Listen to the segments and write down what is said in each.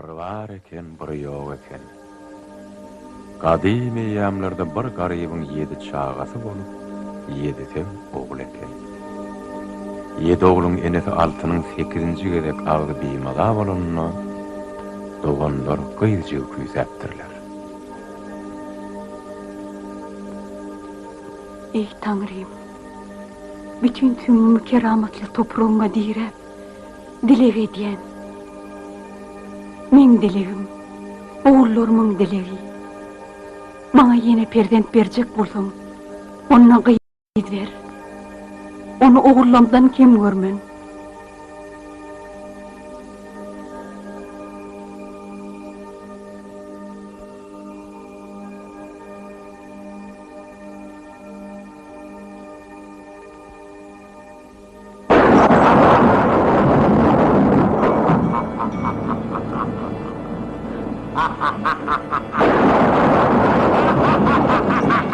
Bir bar eken, bir ýok eken. Gadym eýýamlarda bir garybyň ýedi çagasy bolup, ýedisem ogul eken. Ýedi ogluň enesi Altynyň sekizinji gezek agzy bimaza bolanda, doganlar gyz jigi küýsäpdirler. Eý, Taňrym! Bütin süňňümi keramatly topragyňa diräp, dileg edýän. Meň dilegim, ogullarymyň dilegi. Maňa ýene perzent berjek bolsaň, onda gyz ber. Ony ogullamdan kem görmen.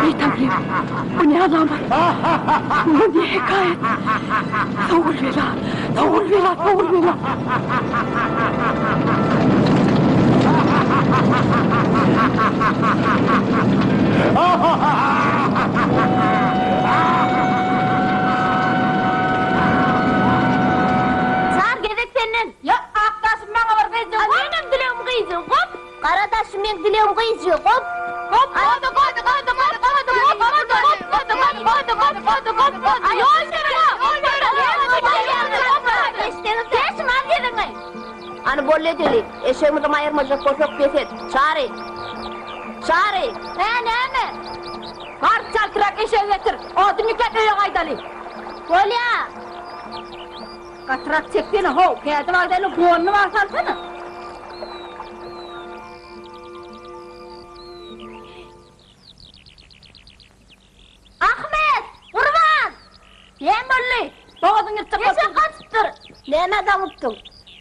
Eý Taňrym, bu ne alamat? Bu ne hekaýat? Sowul bela, sowul bela, sowul bela! Çar gezek senden. Ýok, ak daşym maňa bir gyzjyk. A menem dilegim gyzjyk. Hop! Gara daşym meň dilegim gyzjyk. Hop! Hop! Gody, gody, gody, gody, gody, hop, gody, hop, gody, hop, gody, hop, gody, hop, gody. Ýol beriň! Ýol beriň! Geçiň, al geziňi. Hany boldy edeli. Eşegimizi gaýyrmajak bolsak bes et. Çary! Çary! Hä, näme? Bar, çaltrak eşegi getir. Odun ýükläp öýe gaýdaly. Bolýa. Gatyrak çeksene, how, kädi barda indi gonuny bar salsana. Ahmet! Gurban! Näme boldy? Bogazyň ýyrtjak bolup Eşek gaçypdyr. Nämä daňypdyň?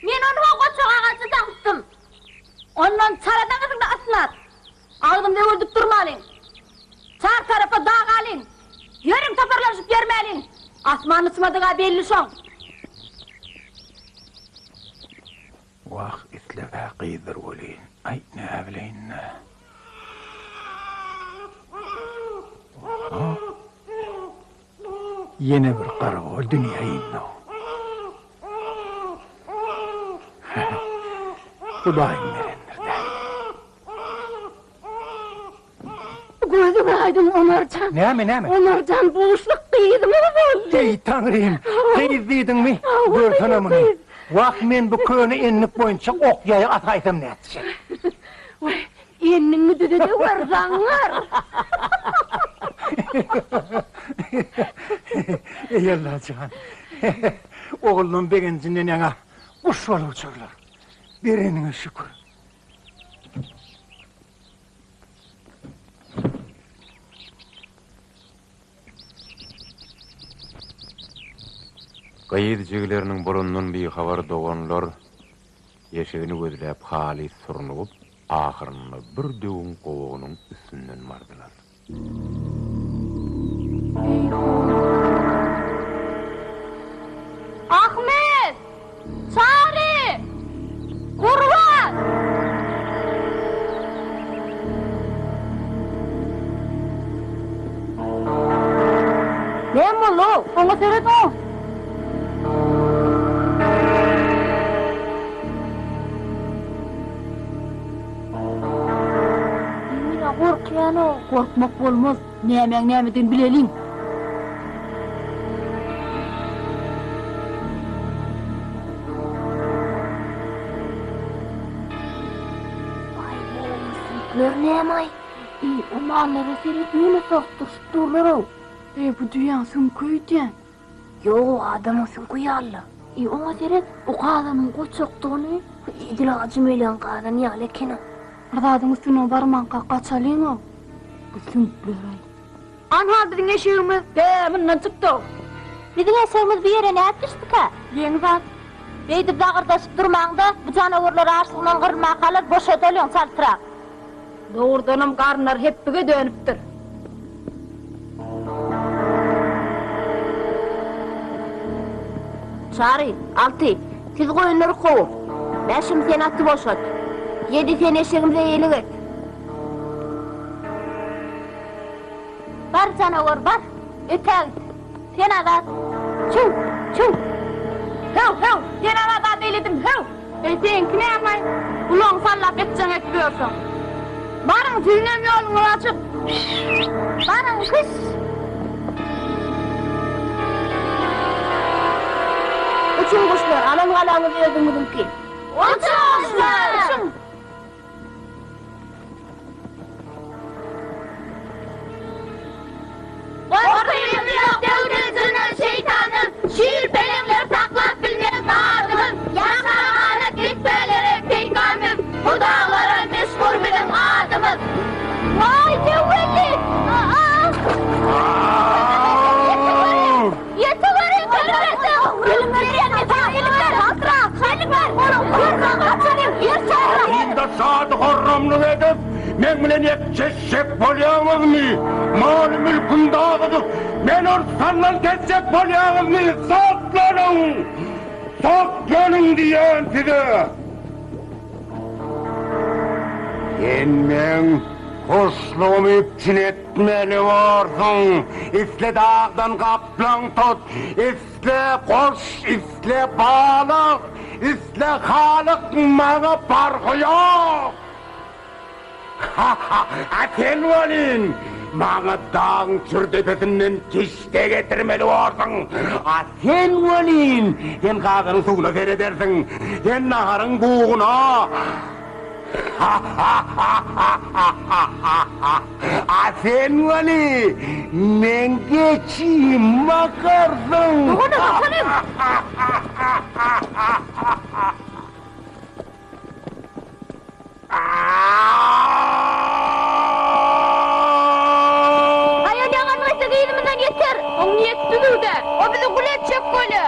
Men ony ho goçak agaja daňypdym. Ondan çala daňasyň-da ysnat. Agzymyzy öwürdip durmalyň. Çar tarapa dagalyň. Ýörüň toparlanyşyp ýörmäliň. Asman uçmadyg-a belli şoň. Wah, isleg-ä gyzdyr welin, aý, näbileýin-dä. Oho. Ýene bir garagol dünýä indi-ow. Hudaýyň berendir-dä. Gözüň aýdyň Omarjan. Näme, näme? Omarjan buşluk gyzymyz boldy. Eý, Taňrym, gyz diýdiňmi? Görsene muny. Wah, men bu köne ennik boýunça ok-ýaýy ataýsam nätjek? Waý, enniňi düzede gör, zaňňar. Eý, Allajan. Ogullam begenjinden ýaňa guş bolup uçarlar. Bereniňe şükür. Gyz jigileriniň bolandan bihabar doganlar eşegini gözläp halys surnugyp, ahyrynda bir döwüň gowagynyň üstünden bardylar. Ahmet! Çary! Gurban! Näme boldy-ow? Oňa seret-ow! Men-ä gorkýan-ow. Gorkmak bolmaz. Nämäň nämedigini bileliň. Aý, bu süňkler näme-aý? Eý, o mallara seret, ýöne sortduryşyp durlar-ow. Eý, bu düýäň süňki öýdýän. Ýog, adamyň süňki ýaly-la. Eý, oňa seret, o gazanyň goçakdygyny, edil ajy melen gazan ýaly eken-ow. Bir zadyň üstüne barmanka gaçalyň-ow. Bu süňkler-aý. Anha biziň eşegimiz. Be, mundan çykdy-ow. Biziň eşegimiz bu ýere nädip düşdükä? Geň zat. Beýdip zagyrdaşyp durmaň-da, bu janawarlar açlygyndan gyrylmakalar, boşadalyň çaltrak. Dogrudanam garynlary hepbige dönüpdir. Çary, Alty, siz goýunlary kowuň. Bäşim, sen aty boşat. Ýedi sen eşegimize eýelik et. Bar janawar, bar! Ötägit! Sen azat! Çüw! Çüw! Höw, höw! Sen azat eýledim, höw! Eý, seňki näme-aý? Gulagyňy sallap etjeň edip ýörsüň. Baryň, siziňem ýoluňyz açyk! Baryň, hyş! Uçuň guşlar, alan galaňyz özüňiziňki. Uçuň guşlar! Uçuň! Gorkymyz ýok döwden, jyndan, şeýtandan, Şir-peleňler saklap bilmez barymyz. Ýaşamana depelere peýkamyz, Bu daglara meşhur biziň adymyz. Waý, Döwbelli! Indi şady-horramlyk edip, meň bilen ekjeşjek bolýaňyzmy? Maly-mülküm dagydyk, meni ortandan kesjek bolýaňyzmy? Saklanyň! Saklanyň diýýän size! Sen meň hoşlugymy üpjün etmeli borsuň. Isle dagdan gaplaň tut, isle guş, isle balyk, isle halyk, maňa parhy ýok. Ha-ha, a sen welin, maňa dagyň çür depesinden kişde getirmeli borsuň. A sen welin, sen gazanyň suwuna seredersiň, sen naharyň buguna. Ha-ha-ha-ha-ha-ha-ha! A sen weli, meň geçim bakarsyň. Dogana bakalyň! Ha-ha-ha-ha-ha-ha! Aýal ýaňan gaýtsa yzymyzdan ýeter. Oň niýeti düzüw däl. O bizi gul etjek bolýa.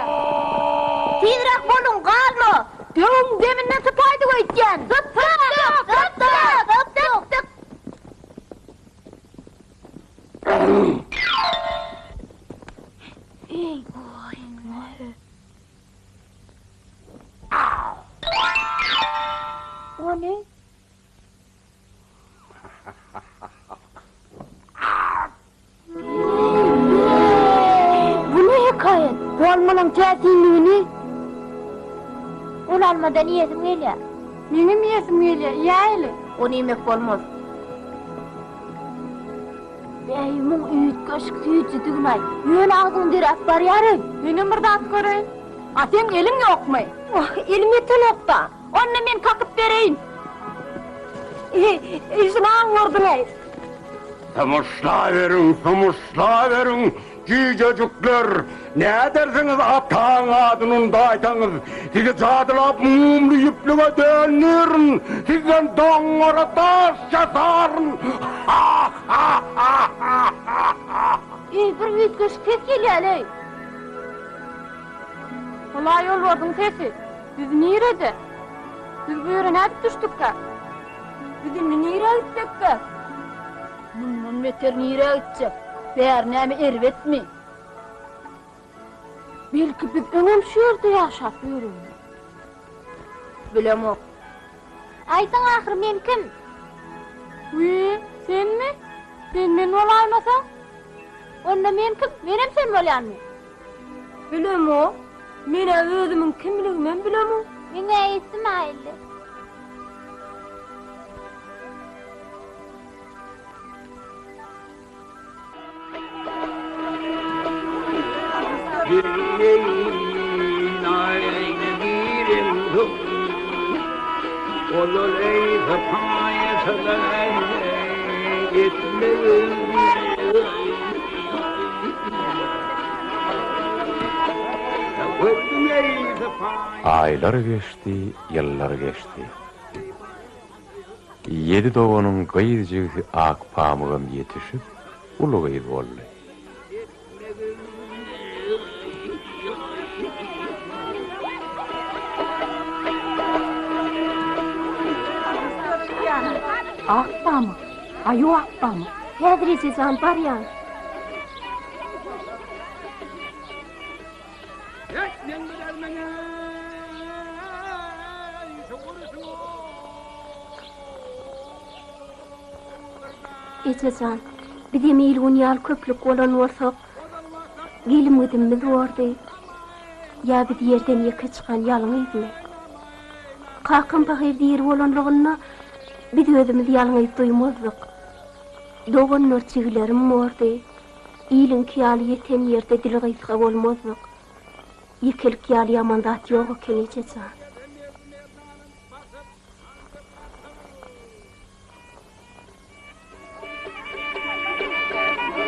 Tizräk boluň, galma. Döwüň deminden sypaýdyk öýtýän. Sypdyk, sypdyk, sypdyk. Eý, goý. Ony Bu ne hekaýat? Bu almalaň täsinligini. Ol almadan iýesim gelýär. Meňem iýesim gelýär, iýäýeli. Ony iýmek bolmaz. Bäý, muň üýtgeşik süýjüdigini-aý. Ýöne agzyňy deräp barýar-eý. Menem bir zat göreýin. A seň eliň ýokmy? Wah, elim ýetenok-da. Onda men kakyp bereýin. Şunam gördüň-eý. Sumuşlaweriň, sumuşlaweriň, jüýjejikler! Nädersiňiz ataň adyny undaýsaňyz? Sizi jadylap mumly ýüplüge döndirin, sizden doňňara daş ýasaryn! Ha-ha-ha-ha-ha! Eý, bir üýtgeşik ses gelýär-leý. Ol-a ýolbarsyň sesi. Biz nirede? Biz bu ýere nädip düşdükkä? Biz indi nirä gitsekkä? Mundan beter nirä gitjek? Bäri näme erbetmi? Belki biz öňem şu ýerde ýaşap ýörendir. Bilemok. Aýdyň ahyr men kim? Wiý, senmi? Sen men bolaýmasaň? Onda men kim? Menem sen bolýanmy? Bilemok. Men-ä özümiň kimligimem bilemok. Meň-ä esim aýyldy. Aýlar geçdi, ýyllar geçdi. Ýedi doganyň gyz jigisi Akpamygam ýetişip, uly gyz boldy. Akpamyk, aýu Akpamyk. Häzir eje jan, barýan. Eje jan, bizem il-gün ýaly köplük bolan bolsak, gelim-gidimimiz bordy. Ýa biz ýerden ýeke çykan ýalňyzmy? Kakam pahyr diri bolanlygynda biz özümizi ýalňyz duýmazdyk. Doganlar jigilerim bordy. Iliňki ýaly ýeten ýerde dili gysga bolmazdyk. Ýekelik ýaly ýaman zat ýok eken eje jan.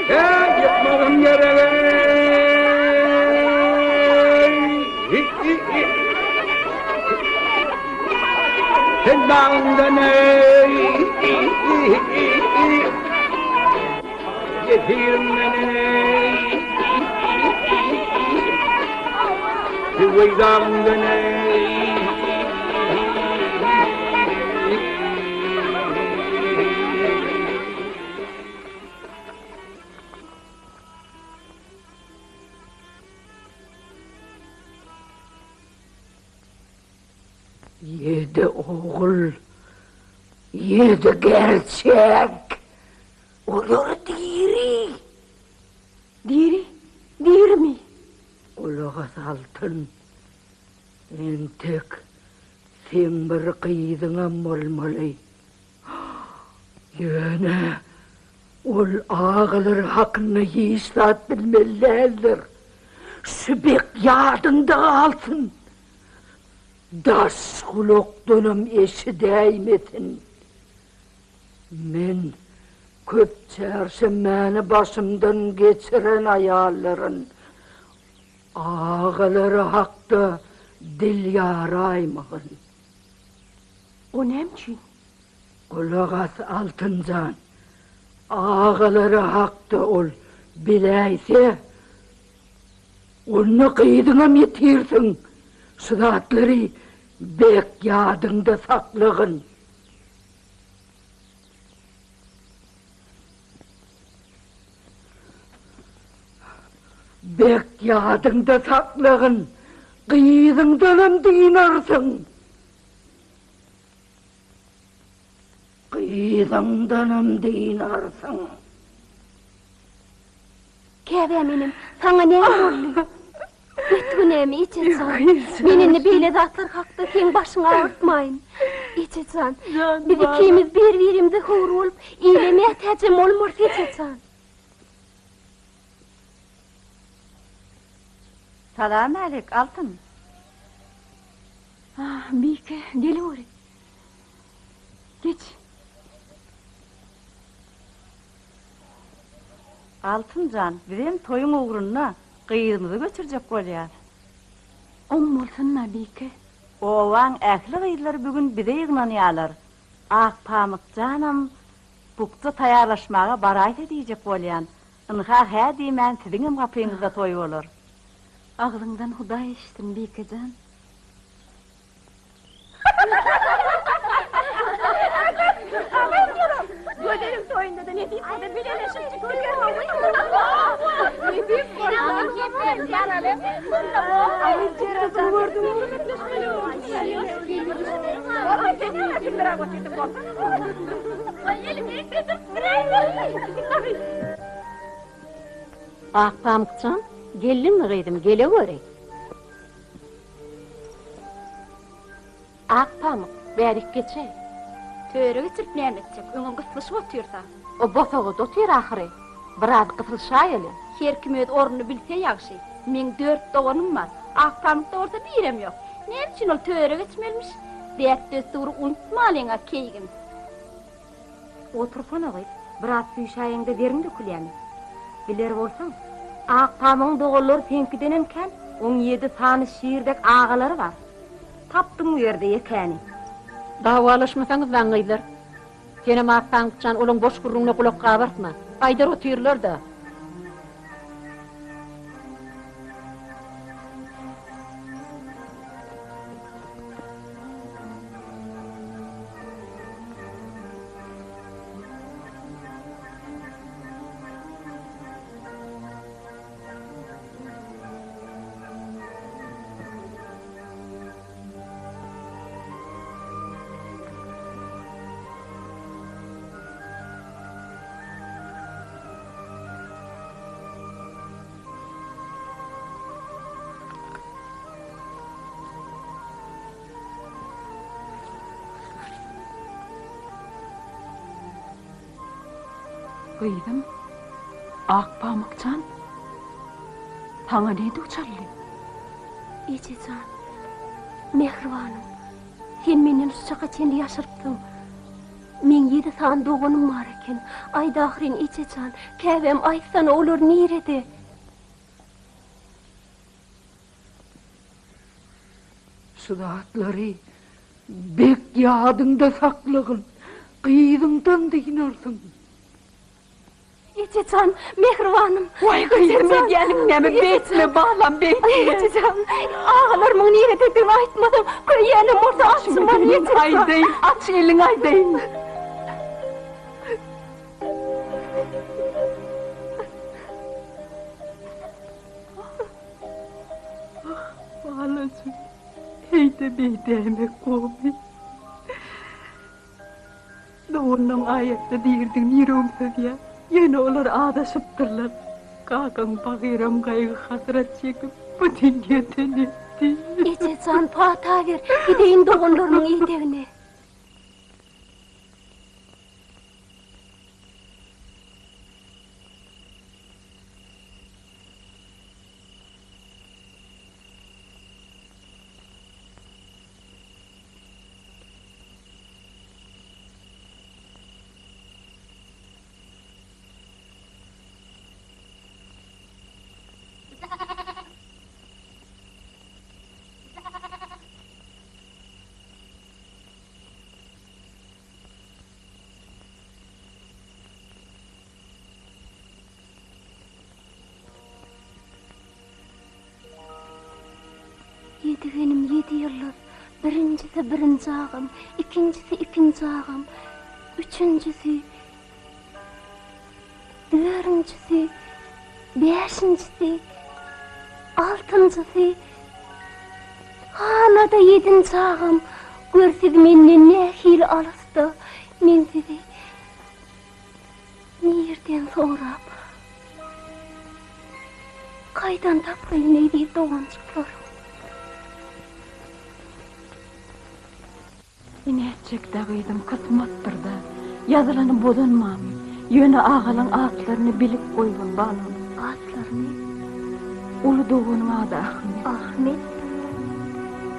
Heý, ýykmagym gereg-eý! Sen dagyňdan-eý! Ýesiriňden-eý! Tüweý dagyňdan-eý! Ýedi ogul, ýedi gerçek. Olar diri. Diri? Dirimi? Gulak as Altyn. Entek seň bir gyzyňam bolmaly. Ýöne ol agalary hakynda hiç zat bilmeli däldir. Şu bek ýadyňda galsyn. Daş gulakdanam eşidäýmesin. Men köp çärşenbäni başymdan geçiren aýallaryn. Agalary hakda dil ýaraýmagyn. O näme üçin? Gulak as, Altynjan. Agalary hakda ol biläýse, onda gyzyňam ýitirsiň. Şu zatlary bek ýadyňda saklagyn. Bek ýadyňda saklagyn, gyzyňdanam dynarsyň. Gyzyňdanam dynarsyň. Käbäm inim, saňa näme boldy? Bet günämi, eje jan. Men indi beýle zatlar hakda seň başyňy agyrtmaýyn. Eje jan, biz ikimiz bir-birimize höwür bolup, ile mätäjem bolmarys, eje jan. Salam-älek, Altyn. Ah, Bike, geleweri. Geç. Altyn jan, bizem toýuň ugrunda gyzymyzy göçürjek bolýas. Oň bolsun-da, Bike. Obaň ähli gyzlary bu gün bize ýygnanýarlar. Akpamyk janam bukja taýýarlaşmaga baraýsa diýjek bolýan. Ynha, hä diýmän siziňem gapyňyzda toý bolar. Agzyňdan Hudaý eşitsin, Bike jan. Gözeliň toýunda-da nesip bolsa bileleşip Akpamykjan, geldiňmi gyzym, geleweri. Akpamyk, bärik geçäý. Töre geçirip näme etjek, öňem gyslyşyp otyrsa. O bosagada otyr ahyry. Biraz gysylyşaýaly. Her kim öz ornuny bilse ýagşy. Meň dört doganym bar. Akpamykda bolsa birem ýok. Näme üçin ol töre geçmelimiş? Däp-dessury unutmalyň-a, keýgim. Otursana gyz, biraz süýşäýeňde deriň dökülýämi? Biler bolsaň, Akpamygyň doganlary seňkidenem kän, oň ýedi sany şir dek agalary bar. Tapdyň bu ýerde ýekäni. Dawalaşmasaňyzlaň gyzlar. Senem Akpamyk jan olaň boş gürrüňine gulak gabartma. Aýdar otyrlar-da. Gyzym, Akpamyk jan, saňa ne duçaldy? Eje jan, mähribanym, sen menden şu çaka çenli ýaşyrypsyň. Meň ýedi sany doganym bar eken. Aýt ahyryn, eje jan, käbäm, aýtsana, olar nirede? Şu zatlary bek ýadyňda saklagyn, gyzyňdan dynarsyň. Eje jan, mähribanym. Waý gyzym, edýäniň näme, beýtme, balam, beýtme. Eje jan, agalarymyň nirededigini aýtmasaň, köýýänem bolsa açman, eje jan. Aýdaýyn, aç eliňi aýdaýyn. Ah, balajyk, heý-de beýdäýmek gowumy? Doganlaň aýatda diridigini ýüregim syzýar. Ýöne olar azaşypdyrlar. Kakaň pahyram gaýgy-hasrat çekip, bu dünýeden ötdi. Eje jan, pata ber, gideýin doganlarymyň idegine. Ýedigenim ýedi ýyldyz, birinjisi birinji agam, ikinjisi ikinji agam, üçünjisi, dördünjisi, bäşinjisi, altynjysy, hala-da ýedinji agam, gör siz menden nähili alysda, men sizi Nirden sorap, kaýdan tapaýyn eziz doganjyklarym? Nätjek-dä gyzym, kysmatdyr-da. Ýazylany bozanmamy. Ýöne agalaň atlaryny bilip goýgun, balam. Atlaryny? Uly doganyň ady Ahmet. Ahmet.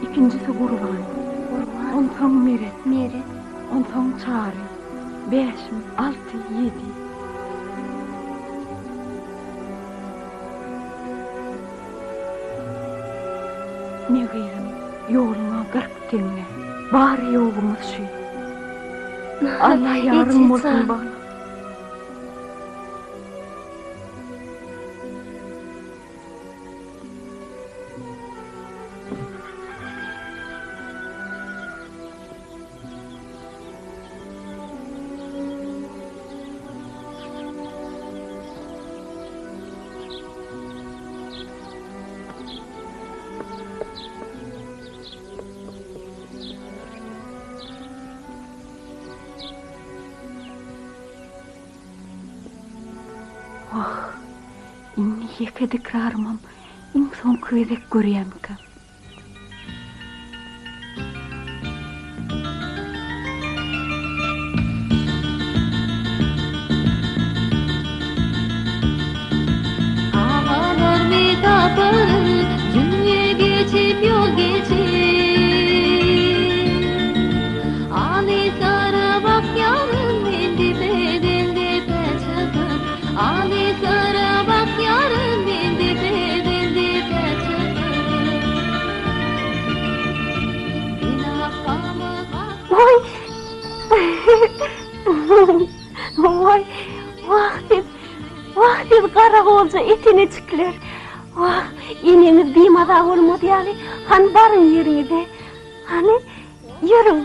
Ikinjisi Gurban. Gurban. Onsoň Meret. Meret. Onsoň Çary. Bäşim, alty, ýedi. Me gyzym, ýoluňa 40 teňňe. Bary-ýogumyz şu. Alla ýaryň bolsun, balam. Wah, indi ýeke dikrarymam iň soňky gezek görýämikäm? Agalarmy taparyn, Dünýe geçip, ýol geçip. Alyslara bakýaryn, men depeden depä çykyp. Alyslara bakýaryn, men depeden depä çykyp. Men akgamyk Waý! Waý! Wah siz! Wah siz garagolja etenejikler! Wah, eneňiz bimaza bolmaz ýaly, hany baryň ýeriňize. Hany, ýörüň,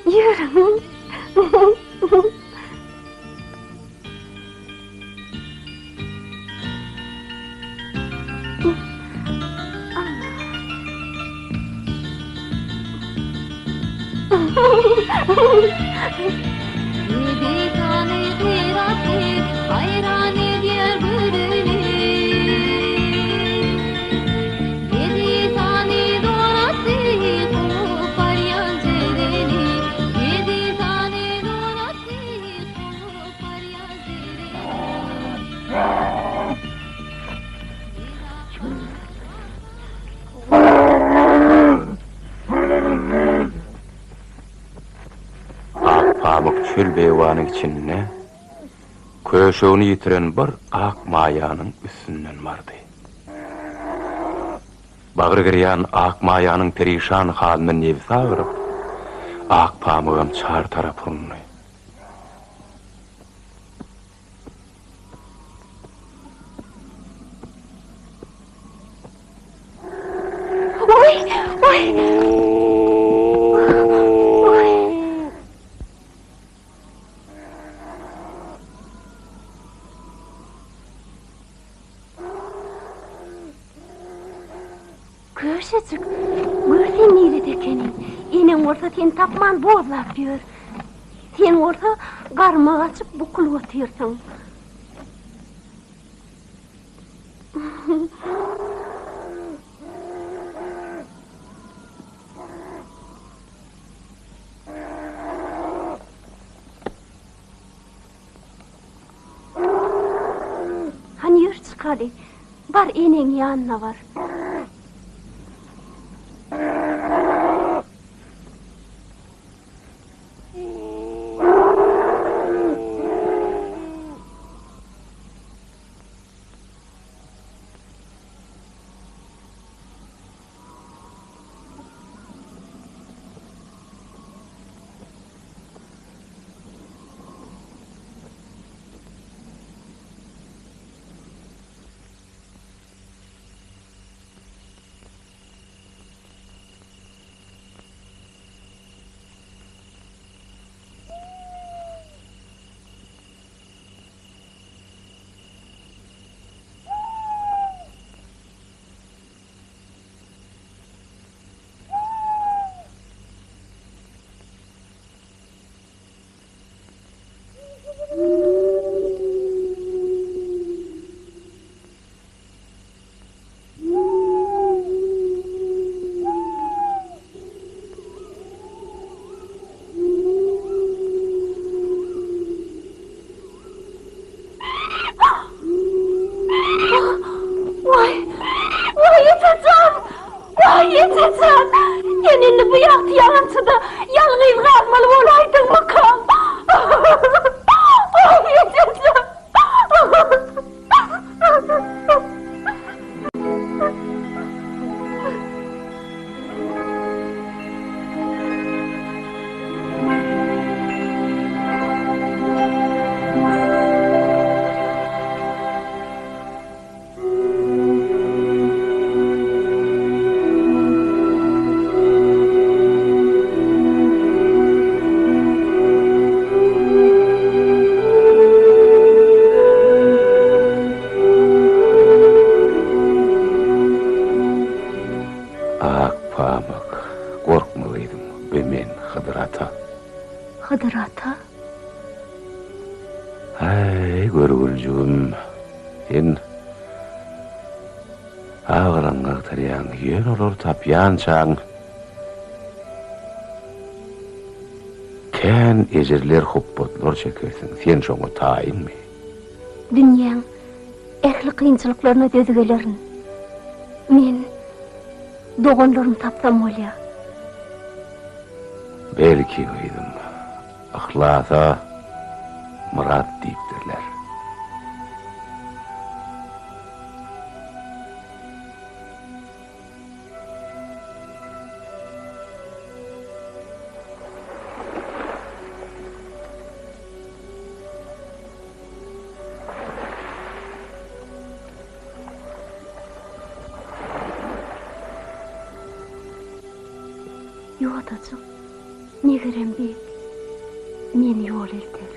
ýörüň. Ýedi sany gyraty haýran edýär göreni. Ýedi sany doraty kowup barýan jereni. Ýedi sany doraty kowup barýan jereni. Pamyk çöl-beýewanyň içinde köşegini ýitiren bir ak maýanyň üstünden bardy. Bagry girýan ak maýanyň perişan halyna nebsi agyryp, ak pamygam çar tarapa urundy. Oý, oý. Oý. Köşejik, gör sen nirede ekeniň. Eneň bolsa seni tapman bozlap ýör. Sen bolsa garma gaçyp bukulyp otyrsyň. Hany ýör çykaly. Bar eneň ýanyna bar. Waý, waý ejejan! Waý ejejan! Sen indi bu ýagty ýalançyda ýalňyz galmaly bolaýdyňmykaň? Waý ejejan! Ak pamyk, gorkma gyzym, be men, Hydyr ata. Hydyr ata? Häý, görgüljigim, sen agyryňy agtarýaň, ýöne olary tapýançaň kän ejirler, hupbatlar çekersiň, sen şoňa taýynmy? Dünýäň ähli kynçylyklaryna döz gelerin. Men doganlarymy tapsam bolýar. Belki, gyzym, yhlasa myrat diýipdirler. Ýodajyk, megerem beg, meni ýol elter.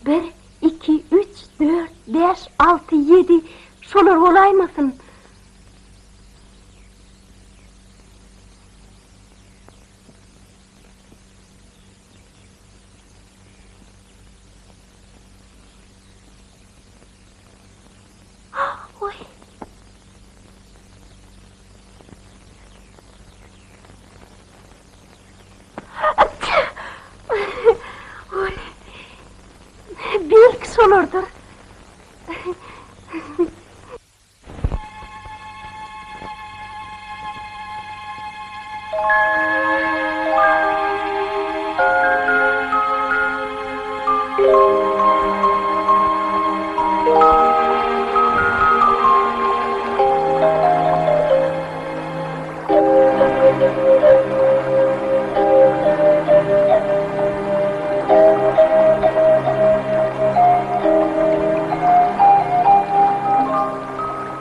Bir, iki, üç, dört, bäş, alty, ýedi, şolar bolaýmasyn? Oý. Oý. Belki şolardyr.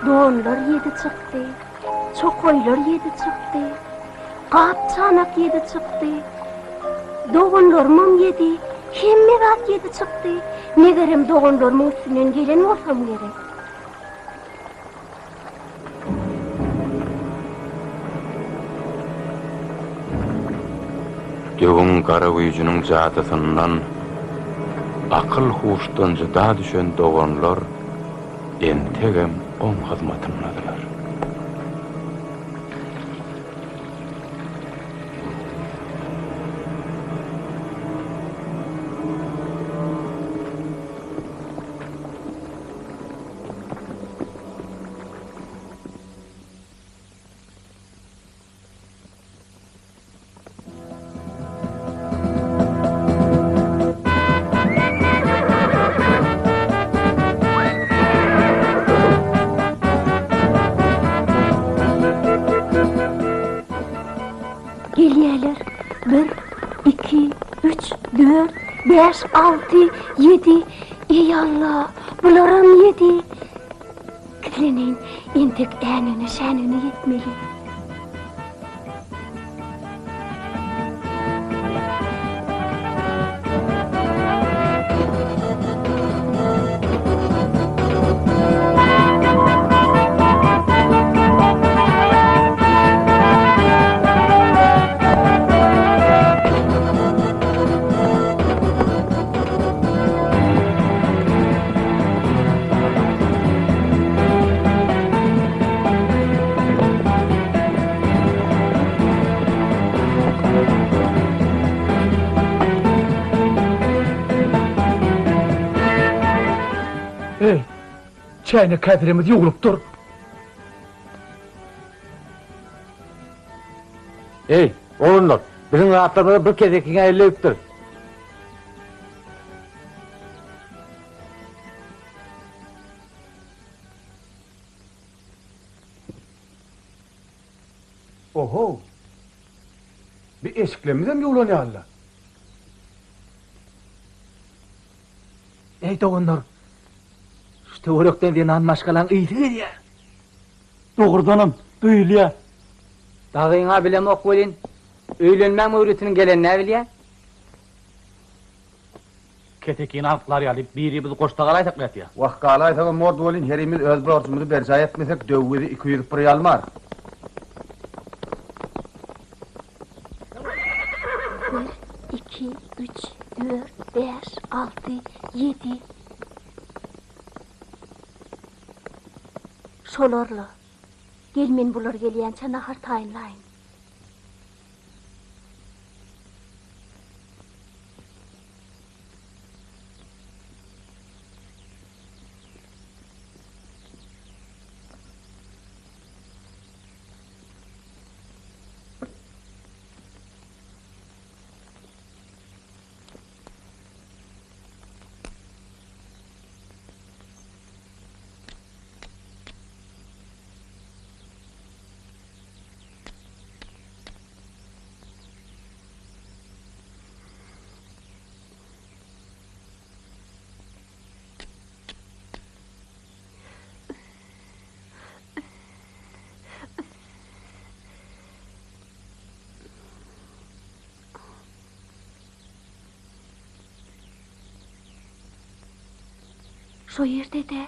Donlar ýedi çykdy, çokaýlar ýedi çykdy, gap-çanak ýedi çykdy. Doganlarymam ýedi, hemme zat ýedi çykdy. Megerem doganlarymyň üstünden gelen bolsam gerek. Döwüň gara güýjüniň jadysyndan akyl-huşdan jyda düşen doganlar entegem oň hyzmatyndadylar. Gelýärler. Bir, iki, üç, dört, bäş, alty, ýedi. Eý, Alla, bularam ýedi. Gizleneýin, entek änigine-şänigine ýetmeli. Eý, çäýnek-käselerimiz ýuwlup dur. Eý, oglanlar, biziň zatlarymyza bir kesekiň eli degipdir. Oho! Bi eşiklerimizem ýuwlan ýaly-la. Eý, doganlar, şu töwerekden zenan maşgalaň ysy gelýär. Dogrudanam, duýulýar. Dagyň-a bilemok welin, öýlenmäň möwritiniň gelenini-ä bilýän. Kesekini alklar ýaly birimiz goşda galaýsak nätýä? Wah, galaýsagam bordy welin, herimiz öz borjumyzy berjaý etmesek, döw bizi 200 bir ýalmar. Bir, iki, üç, dört, bäş, alty, ýedi. Şolar-la. Gel, men bular gelýänçä nahar taýynlaýyn. Şo ýerde-de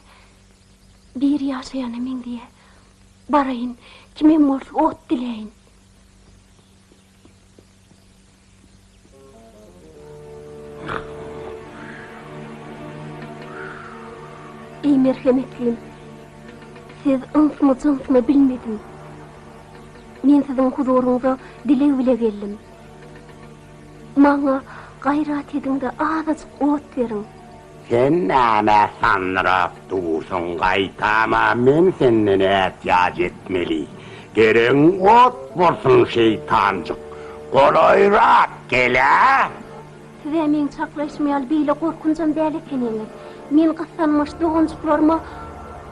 biri ýaşaýana meňzeýär. Baraýyn, kimem bolsa ot diläýin. Eý merhemetlim, siz ynsmy-jynsmy bilmedim. Men siziň huzuryňyza dileg bile geldim. Maňa gaýrat ediň-de azajyk ot beriň. Sen nämä sandyrap dursuň, gaýtama men senden ätiýaç etmeli. Geregiň ot bolsun şeýtanjyk. Golaýrak gel-ä! Siz-ä meň çaklaýşym ýaly beýle gorkunjam däl ekeniňiz. Men gyssanmaç doganjyklaryma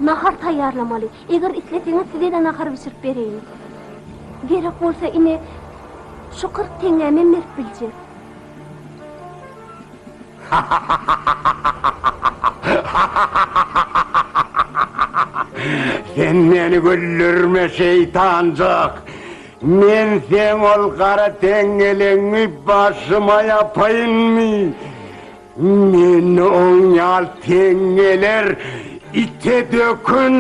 nahar taýýarlamaly. Eger isleseňiz size-de nahar bişirip bereýin. Gerek bolsa ine, şu 40 teňňämem berip biljek. Sen meni güldürme şeýtanjyk. Men seň ol gara teňňeleňňi başyma ýapaýynmy? Meni oň ýaly teňňeler ite dökün.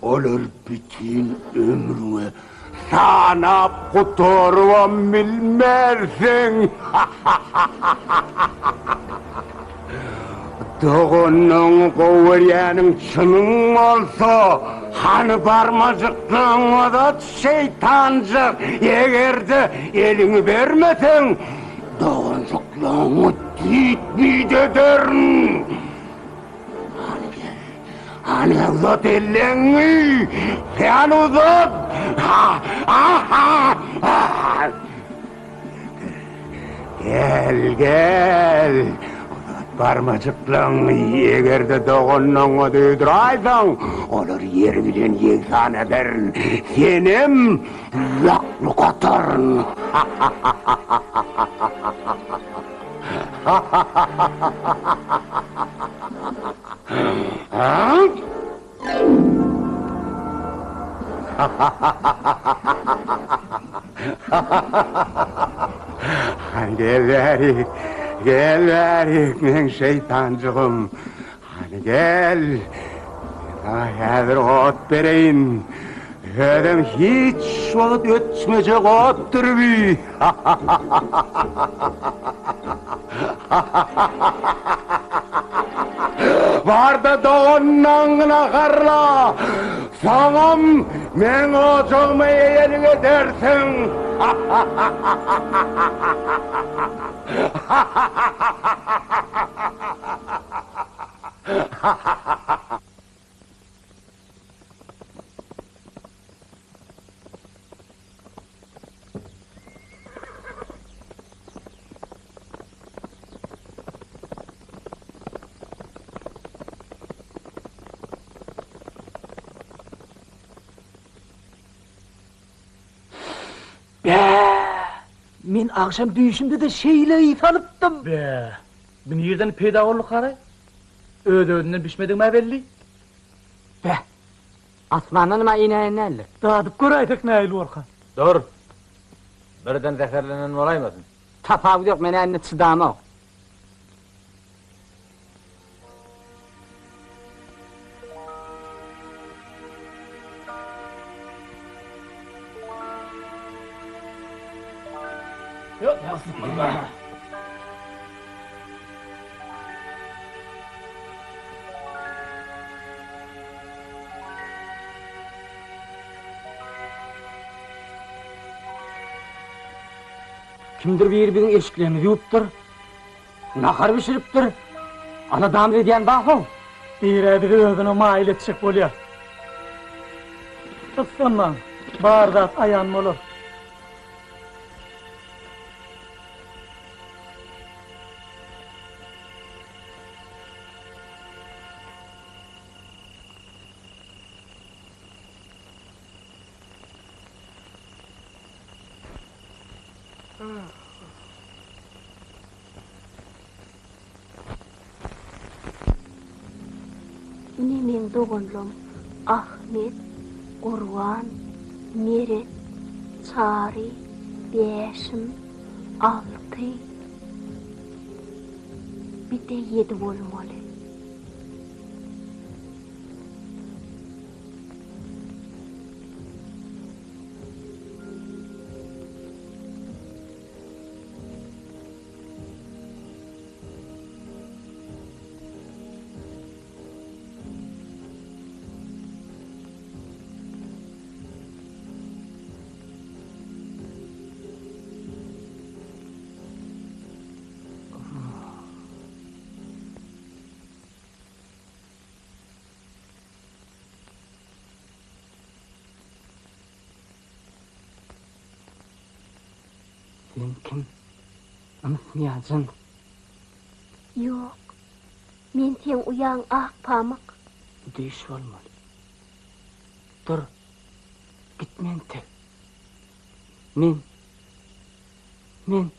Olar bütin ömrüňe Sanap gutarybam bilmersiň. Doganyňy gowy görýäniň çynyň bolsa, hany barmajyklaryňy uzat, şeýtanjyk, eger-de eliňi bermeseň, doganjyklaryňy düýt-müýt ederin. Hany gel. Hany uzat elleňi. Sen uzat. Ha, ha, ha. Gel, gel. Uzat barmajyklaňy. Eger-de doganlaňa duýduraýsaň, olar ýer bilen ýegsan ederin. Senem ýaklyk ataryn. Ha, ha, ha, ha, ha, ha. Hany gel bärik, gel bärik, meň şeýtanjygym. Hany gel, men saňa häzir ot bereýin. Özem hiç wagt öçmejek otdur bi. Bar-da doganlaňňy naharla, soňam meň ojagyma eýelik edersiň. Bä! Men agşam düýşümde-de şeýle ys alypdym. Bä! Bu nirden peýda boldy haraý? Öz-özünden bişmedigim-ä belli. Beh! Asmandanam-a inäýen däldir. Dadyp göräýsek nähili borka? Dur! Birden zäherlenen bolaýmasyn? Tapawudy ýok, men-ä indi çydamok. Kimdir biri biziň eşiklerimizi ýuwupdyr, nahar bişiripdir. Aladamyzy edýän bar-how. Biri-ä bizi özüne maýyl etjek bolýar. Gyssanmaň, bar zat aýan bolar. Ine meň doganlam Ahmet, Gurban, Meret, Çary, Bäşim, Alty, bir-de ýedi bolmaly. Sen kim? Ynsmy ýa jyns? Ýok. Men seň uýaň Akpamyk. Bu düýş bolmaly. Dur. Gitme entek. Men. Men.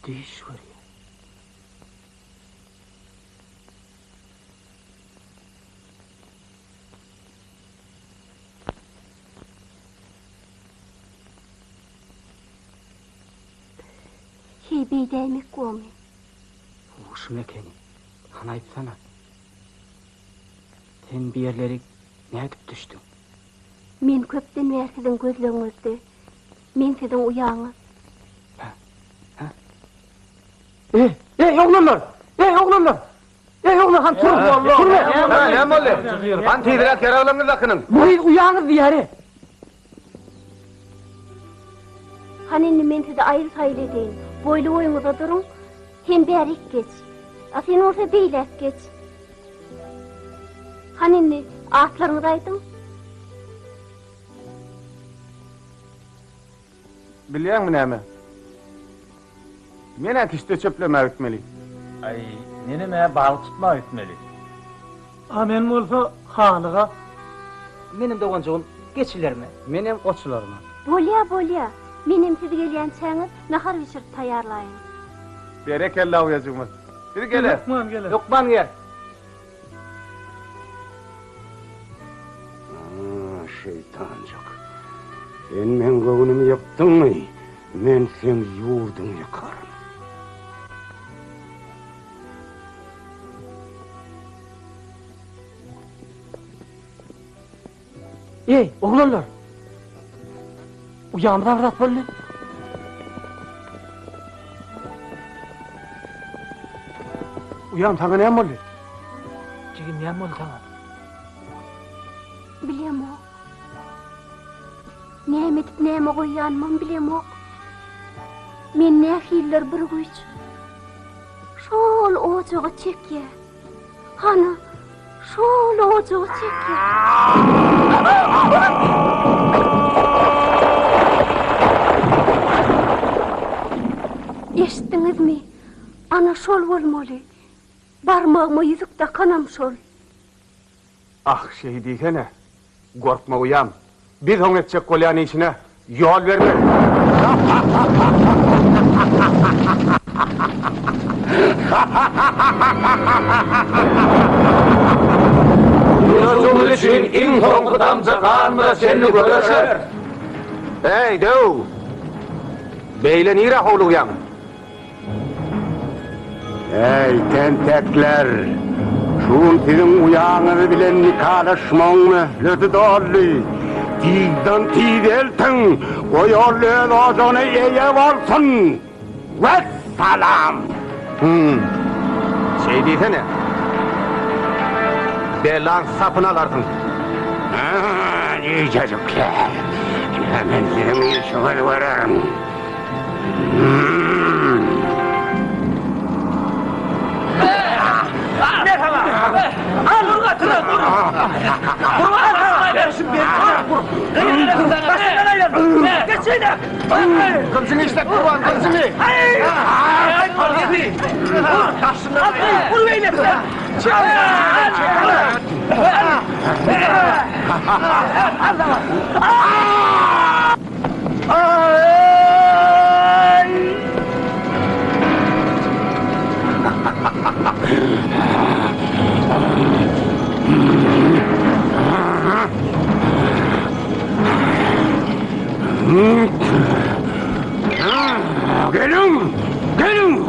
Düýş görýän. Heý, beýdäýmek bormy? Huşum ekeni. Hany aýtsana. Sen bu ýerlerik nädip düşdüň? Men köpden bäri siziň gözlegiňizde. Men siziň uýaňyz. Hä? Hä? Eý, eý, oglanlar! Eý, oglanlar! Eý, oglan, han tur! Tur be! Näme boldy? Han tizräk ýaraglaryňyzy dakynyň! Bu gyz uýaňyz diýýär-e! Hany indi men sizi aýyl-saýyl edeýin. Boýly-boýuňyza duruň. Sen bärik geç. A sen bolsa beýläk geç. Hany indi atlaryňyzy aýdyň. Bilýäňmi näme? Men-ä kişde çöplemäge gitmeli. Aý, menem-ä balyk tutmaga gitmeli. A men bolsa halyga. Menem doganjygym geçilerime. Menem goçularyma. Bolýa, bolýa. Menem siz gelýänçäňiz nahar bişirip taýýarlaýyn. Berekella uýajygymyz. Biz geleris. Hökman geleris. Hökman gel. Şeýtanjyk. Sen meň göwnümi ýykdyňmy, men seň ýurduňy ýykaryn. Eý, oglanlar! Uýamyza bir zat boldy. Uýam, saňa näme boldy? Jigim, näme boldy saňa? Bilemok. Näme edip näme goýýanymam bilemok. Men nähilidir bir güýç şol ojaga çekýär. Hany, şol ojaga çekýär. Eşitdiňizmi? Ana şol bolmaly. Barmagyma ýüzük dakanam şol. Ah, şeý diýsene. Gorkma uýam. Biz oň etjek bolýan işine ýol bermeris. Ýurdumyz üçin iň soňky damja ganymyza çenli göreşeris. Eý, döw! Beýle nirä howlugýaň? Eý, tentekler! Şu gün siziň uýaňyz bilen nikalaşmagyň möhleti doldy. Tizden-tiz eltiň, goý ol öz ojagyna eýe bolsun! Wessalam! Hüm. Şeý diýsene. Belaň sapyny alarsyň. Hä, jüýjejikler! Ine, men siziň işiňizi görerin. Gylyjyňy işlet Gurban, gylyjyňy! Geliň! Geliň! Geliň! Geliň!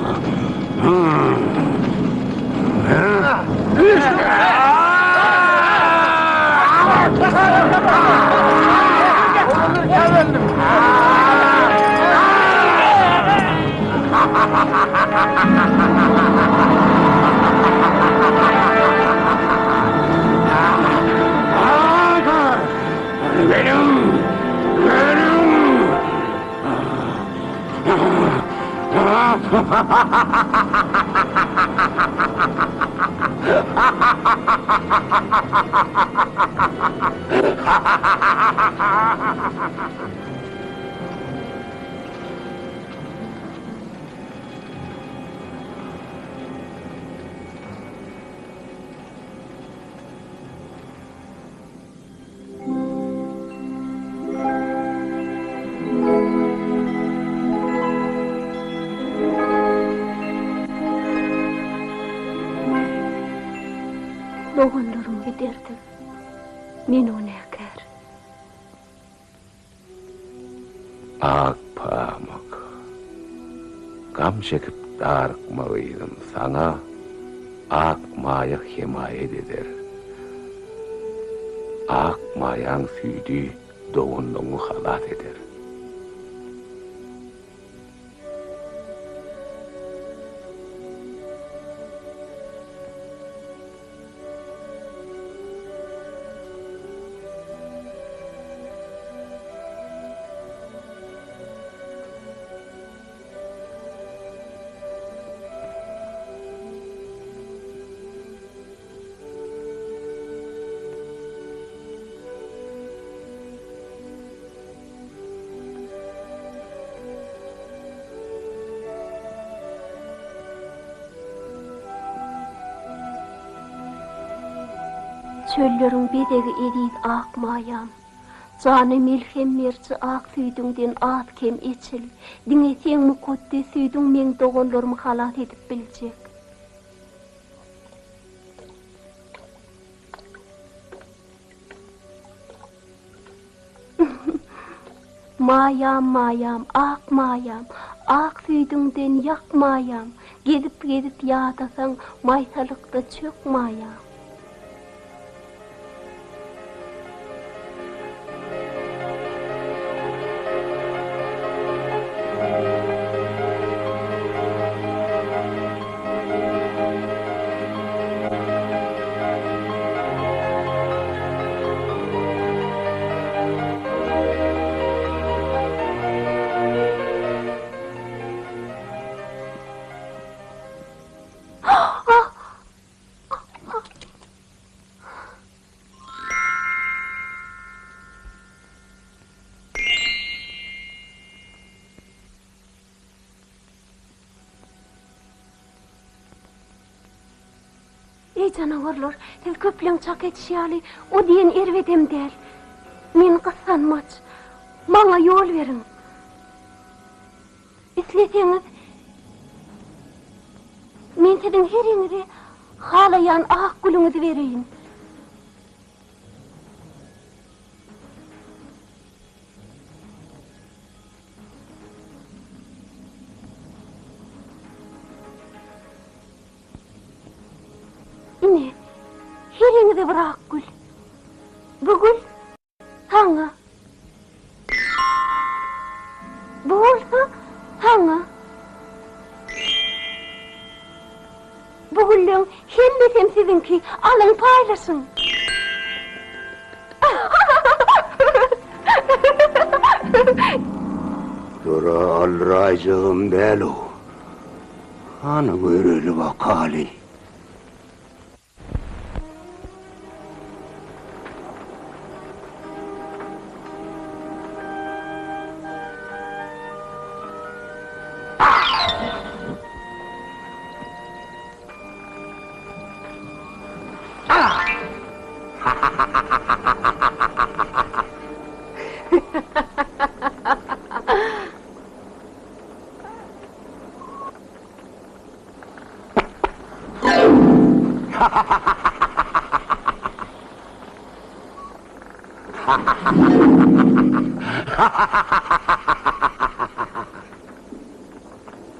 Doganlarymy giderdim. Men günäkär. Ak pamyk. Gam çekip darykma gyzym, saňa ak maýa hemaýat eder. Ak maýaň süýdi doganlygyňy halas eder. Çölleriň bezegi eziz ak maýam. Jana melhem beriji ak süýdüňden az-kem eçil. Diňe seň mukaddes süýdüň meň doganlarymy halas edip biljek. Maýam, maýam, ak maýam, Ak süýdüňden ýak maýam, Gezip-gezip ýadasaň, Maýsalykda çök maýam. Eý janawarlar, siz köpleň çak edişi ýaly, o diýen erbedem däl. Men gyssanmaç. Maňa ýol beriň. Isleseňiz, men siziň heriňize halaýan ak gülüňizi bereýin. Ine, heriňize bir ak gül. Bu gül saňa. Bu bolsa saňa. Bu gülleň hemmesem siziňki, alyň paýlaşyň. Bulara aldyraýjagam däl-ow. Hany göreli bakaly.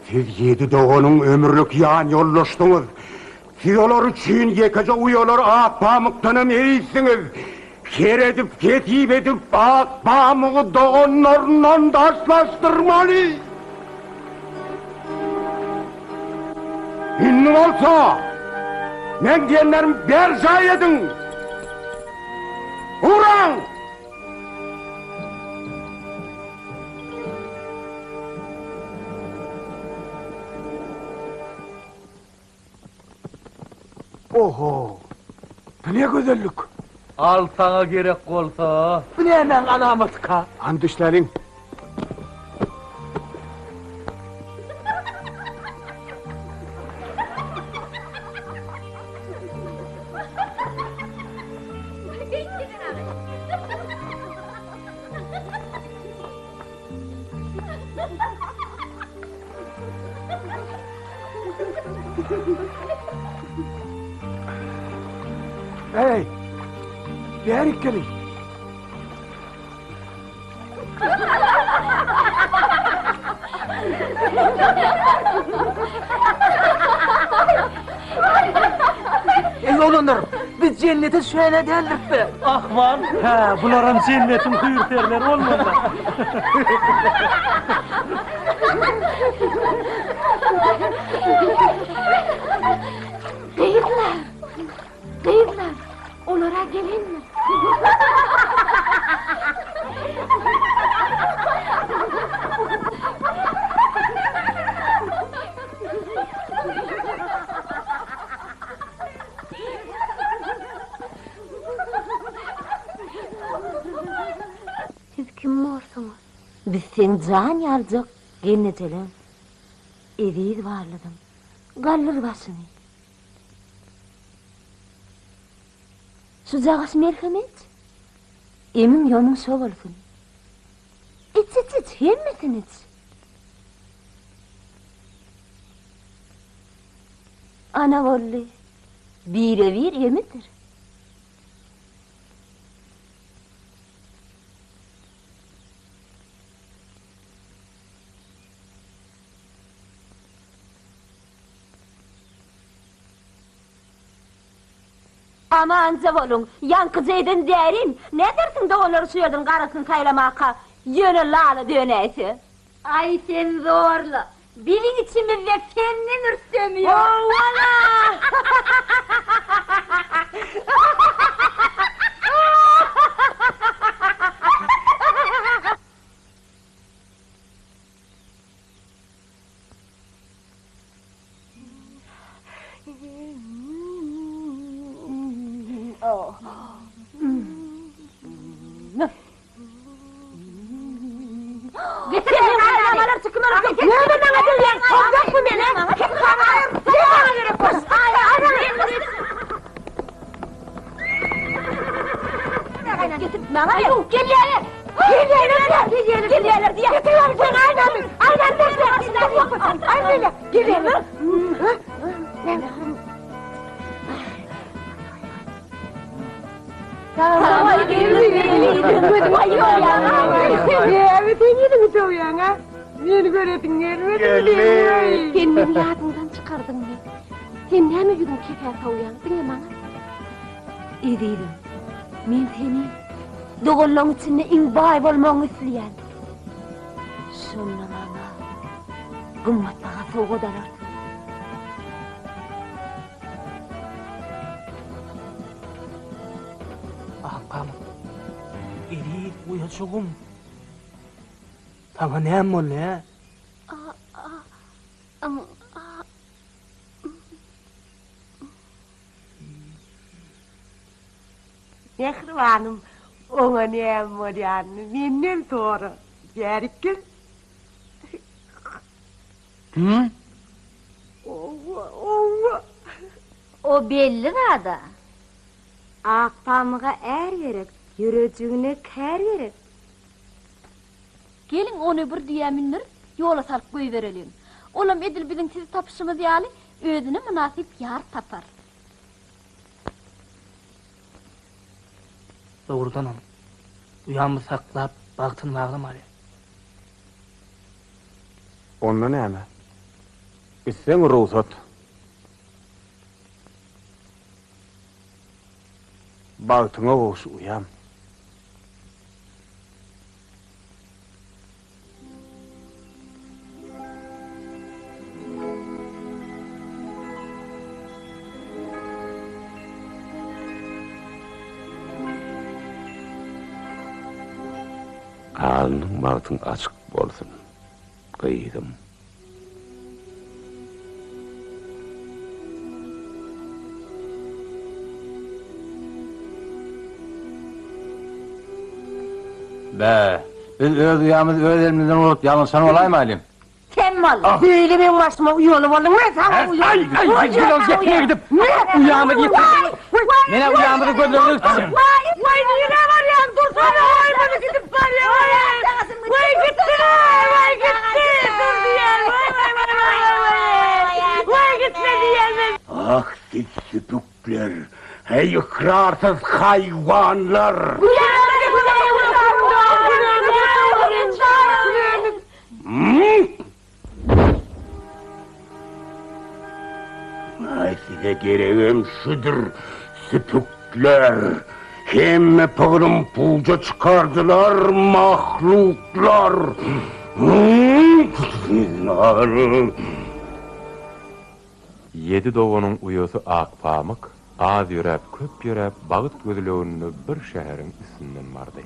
Siz ýedi doganyň ömürlik ýan ýoldaşdyňyz. Siz olar üçin ýekeje uýalar Akpamykdanam eýsiňiz. Her edip, hesip edip Akpamygy doganlaryndan daşlaşdyrmaly. Indi bolsa, meň diýenlerimi berjaý ediň! Uraň! Oho! Bu ne gözellik? Al saňa gerek bolsa. Bu nämäň alamatyka? Hany düşläliň. Eý! Bärik geliň. Eý oglanlar, biz jennete düşäýen-ä däldiris-dä? Ahmal. Hä, bularam jennetiň hüýr-perileri bolmaly. Gyzlar! Gyzlar! Olar-a gelendir. Siz kim borsuňyz? Biz seň jan ýaljak gelnejeleň. Eziz barlygym. Galdyr başyňy. Şujagaş melhem iç. Emiň ýonuň şo bolsun. Iç, iç, iç, hemmesini iç. Ana boldy. Bire-bir emidir. Amanja boluň, ýaňkyja eden därim, nädersiň doganlary şu ýerden garasyny saýlamaka, ýöne lala dönäýse. Aý sen zorla, biziň içimizde senden rüstem ýok. Howala! Sen meni ýadyňdan çykardyňmy? Sen näme ýüzüň kepä sowýaň, diňe maňa? Ezizim, men seni doganlaň içinde iň baý bolmagyňy isleýän. Şonda maňa gymmatbaha sowgat alarsyň. Akpamyk, eziz uýajygym, saňa näme boldy, hä? Mähribanym, oňa näme bolýanyny menden sora. Bärik gel. Hü? Owa, owa. O belli zad-a. Akpamyga är gerek, ýürejigine kär gerek. Geliň, ony bir düýä mündürip, ýola salyp goýbereliň. Olam edil biziň sizi tapyşymyz ýaly, özüne mynasyp ýar tapar. Dogrudanam, uýamy saklap, bagtyny baglamaly. Onda näme? Gitseň rugsat. Bagtyňa gowuş, uýam. Alnyň bagtyň açyk bolsun, gyzym. Bä, biz öz uýamyzy öz elimizden urup ýalňyşan bolaýmalyň. Sen bol. Beýle meň başyma uýaly bolduň, men saňa uýaly. Aý, aý, aý, gel gepine gidip. Uýamyzy ýitirdik. Menä uýamyzy gözlegine gitjek. Waý, waý, nirä barýaň? Dursana, waý, muny gidip barýar, waý. Waý, gitdi-le, waý, gitdi. Dur diýýän, waý, waý, waý, waý, waý, waý. Waý, gitme diýýän men. Ah, siz süpükler! Heý, ykrarsyz haýwanlar! Aý, size geregem şudur, süpükler! Hemme pygrym puja çykardylar, mahluklar! Ýedi doganyň uýasy Akpamyk az ýöräp, köp ýöräp, bagt gözleginde bir şäheriň üstünden bardy.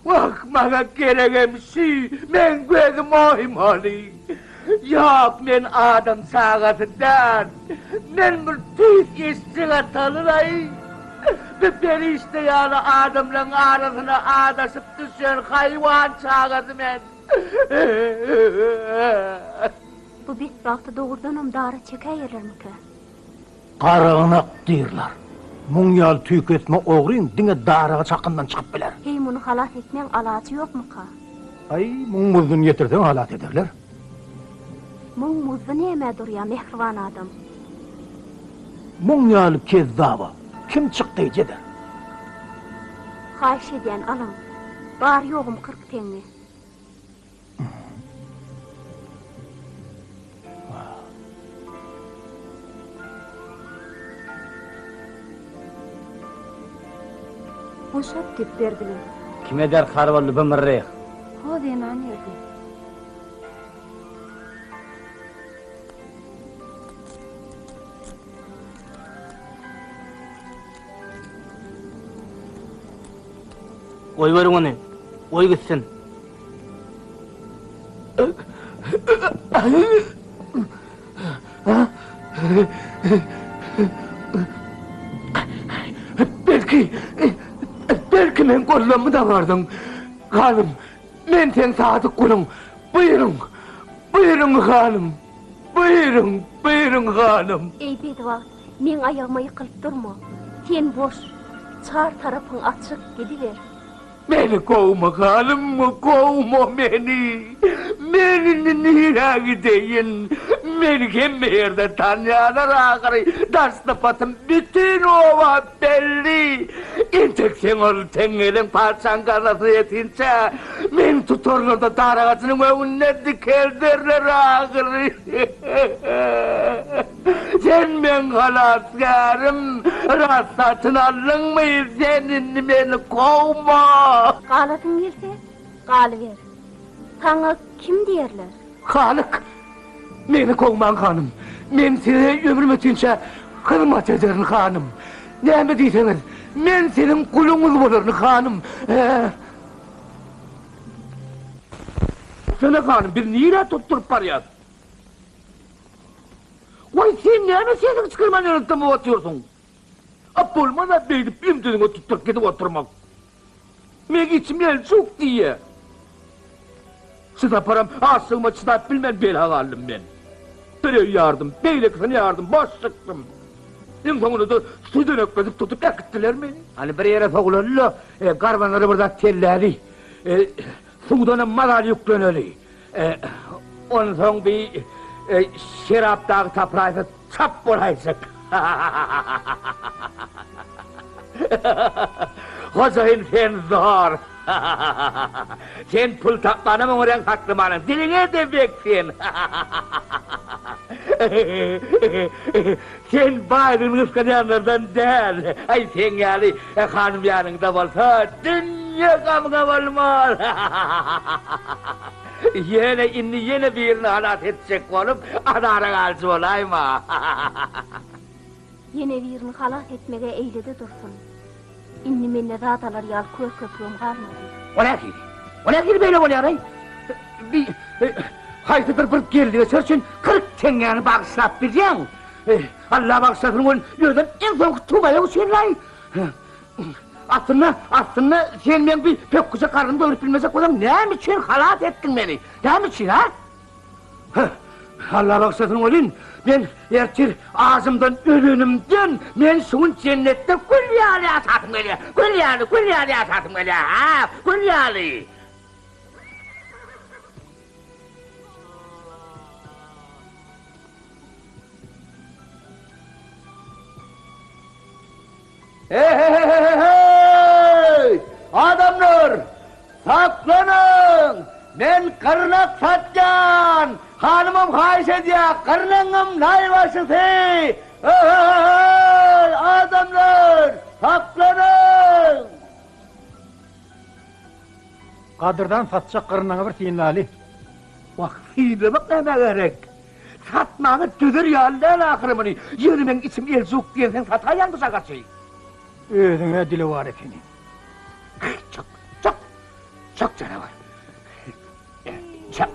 Wah, maňa geregem şü, meň gözüm oýmaly. Ýok, men adam çagasy däl. Men bir tüýs eşek ataly-laý. Bir perişde ýaly adamlaň arasyna azaşyp düşen haýwan çagasy men. Bu betbagty dogrudanam dara çekäýerlermikä? Garagynak diýrler. Muň ýaly tüýkesme ogryň diňe daraga çakyndan çykyp biler. Heý, muny halas etmeň alajy ýokmuka? Aý, muň muzduny ýetirseň halas ederler. Muň muzdy nämä durýa, mähriban adam? Muň ýaly kezzaba kim çykdaýjy eder? Haýyş edýän, alyň. Bary-ýogum 40 teňňe. Boşat diýip berdiler. Kime derkar boldy bu myrryh? Ho zenan erdi. Goýberiň ony. Goý gitsin. Belki, belki meň gollammy dabardyň. Hanym, men seň sadyk guluň. Buýruň, buýruň hanym. Buýruň, buýruň hanym. Eý bedbagt, meň aýagyma ýykylyp durma. Sen boş, çar tarapyň açyk, gidiber. Meni kowma hanym, kowma meni. Men indi nirä gideýin? Meni hemme ýerde tanýarlar ahyry. Daş sypatym bütin oba belli. Entek seň ol teňňeliň patyşaň gaznasyna ýetinçä, meni tutarlar-da dar agajynyň öňünde dikelderler ahyry. Sen meň halasgärim, rast satyn aldyňmy, sen indi meni kowma! Galasyň gelse, galyber. Saňa kim diýerler? Halyk, meni kowmaň hanym. Men size ömrüm ötinçä hyzmat ederin hanym. Näme diýseňiz, men siziň guluňyz bolaryn hanym. Sene hanym, biz nirä tutduryp barýas? Waý, sen näme sesiňi çykarman ýöne dymyp otyrsyň? A bolmaz-a beýdip ümdüziňe tutduryp gidip oturmak. Meň içim eljuk diýýä. Şu saparam açlygyma çydap bilmän bela galdym men. Bir öý ýardym, beýlekisini ýardym, boş çykdym. Iň soňunda-da südenekledip tutup äkitdiler meni. Hany bir ýere sowulaly-da, garbanlara bir zat telläli. Suwdanam mazaly ýükleneli. Onsoň bi şerap dagy taplaýsa çap bolaýjak. Hojaýyn sen zor. Sen pul tapmanam oňarýaň saklamanam. Diliňe-de bek sen. Sen baýlygyny gysganýanlardan däl. Aý seň ýaly hanym ýanyňda bolsa dünýe gamyňa bolmaz. Ýöne indi ýene birini halas etjek bolup azara galyjy bolaýma. Ýene birini halas etmeg-ä eýle-de dursun. Indi mende zat alar ýaly kör köpügem galmady. O nähili? O nähili beýle bolýar-aý? Bi haýsydyr bir geldi-geçer üçin 40 teňňäni bagyşlap bilýäň. Alla bagyşlasyn welin, özem iň soňky tumaýak üçin-laý. Aslynda, aslynda sen meň bi pökgüje garnymy doýrup bilmejek bolsaň, näme üçin halas etdiň meni? Näme üçin, a? Heh, Alla bagyşlasyn welin, men ertir ajymdan ölenimden, men şu gün jennetde gül ýaly ýaşasym gelýär. Gül ýaly, gül ýaly ýaşasym gelýär, ha, gül ýaly. He-he-he-he-heý! Adamlar! Saklanyň! Men gyrnak satýan! Hanymam haýyş edýär, gyrnagyňam naýbaşysy! He-he-he-heý! Adamlar! Saklanyň! Gadyrdan satjak gyrnaňy bir synlaly. Wah, synlamak nämä gerek? Satmaga dözer ýaly däl ahyry muny. Ýöne meň içim eljuk diýen sen sataýaň bu şagaçy. Özüň-ä dilewar ekeniň. Çyk, çyk, çyk janawar. Çyk.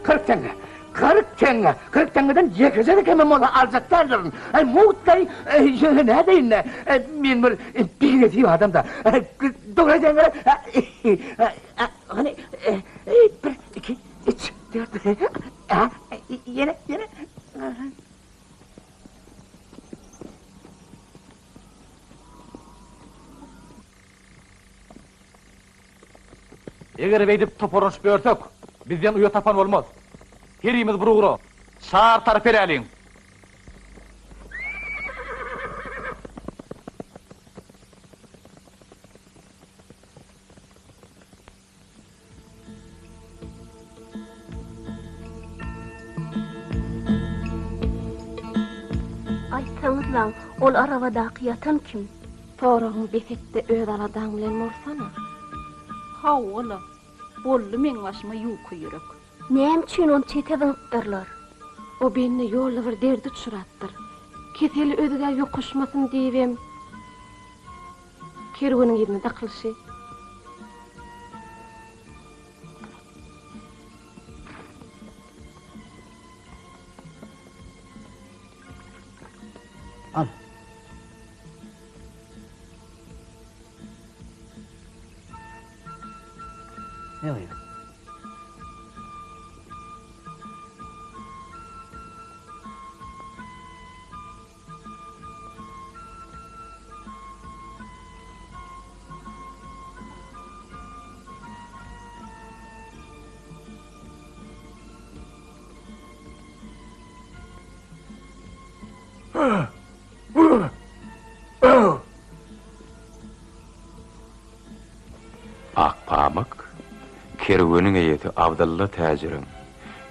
40 teňňe. 40 teňňe. 40 teňňeden ýekeje-de kemem bolsa aljak däldirin. Aý, mugtlaý, ýöne nädeýin-dä? Men bir binesip adam-da. Dogry aýdýaň, hany, bir, iki, üç, dört, ýene, ýene. Eger beýdip toparlanyşyp ýörsek, bizden uýa tapan bolmaz. Herimiz bir ugra, çar tarap eräliň. Aýtsaňyzlaň, ol arabadaky ýatan kim? Soragyňy bes et-de öz aladaň bilen bolsana. Hawa-la, boldy meň başyma ýuka ýürek. Näme üçin ony çete zyňypdyrlar? O bende ýolda bir derde uçrapdyr. Keseli özgä ýokaşmasyn diýibem kerweniň yzyna dakylyşy. Al. Ne gyz? Akpamyk kerweniň eýesi Abdylla täjiriň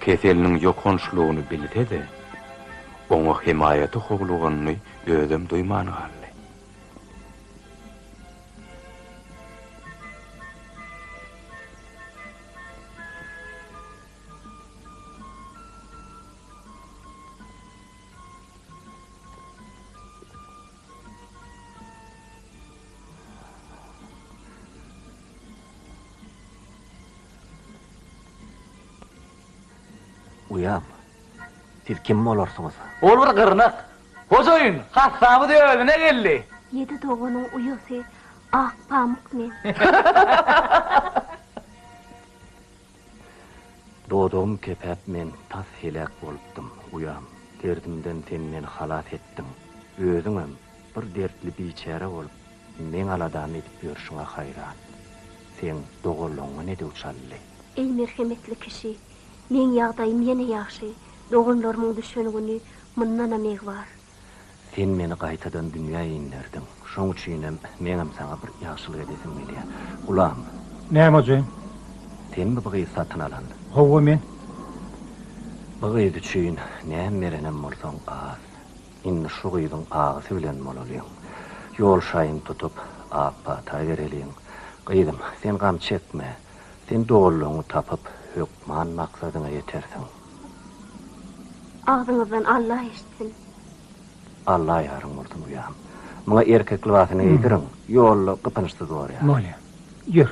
keseliniň ýokançlygyny bilse-de, oňa hemaýata howluganyny özem duýman galdy. Uýam, siz kim bolarsyňyz? Ol bir gyrnak. Hojaýyn, hassamyz özüne geldi. Ýedi doganyň uýasy Akpamyk men. Dodagym kepäp men tas heläk bolupdym, uýam, derdimden sen meni halas etdiň. Özüňem bir dertli biçäre bolup, meň aladamy edip ýörşüňe haýran. Seň doganlaňňa ne döw çaldy? Eý merhemetli kişi, meň ýagdaýym ýene ýagşy, doganlarymyň düşen güni mundanam egbar. Sen meni gaýtadan dünýä inderdiň. Şoň üçinem meňem saňa bir ýagşylyk edesim gelýär. Gulam. Näme hojaýyn? Senmi bu gyzy satyn alan? Hawa, men. Bu gyz üçin näme berenem bolsaň az. Indi şu gyzyň agysy bilen bolalyň. Ýol şaýyny tutup, ak pata bereliň. Gyzym, sen gam çekme. Sen doganlaryňy tapyp, hökman maksadyňa ýetersiň. Agzyňyzdan Alla eşitsin. Alla ýaryň bolsun uýam. Muňa erkek lybasyny geýdiriň, ýolda gypynçsyz borýar. Bolýar. Ýör.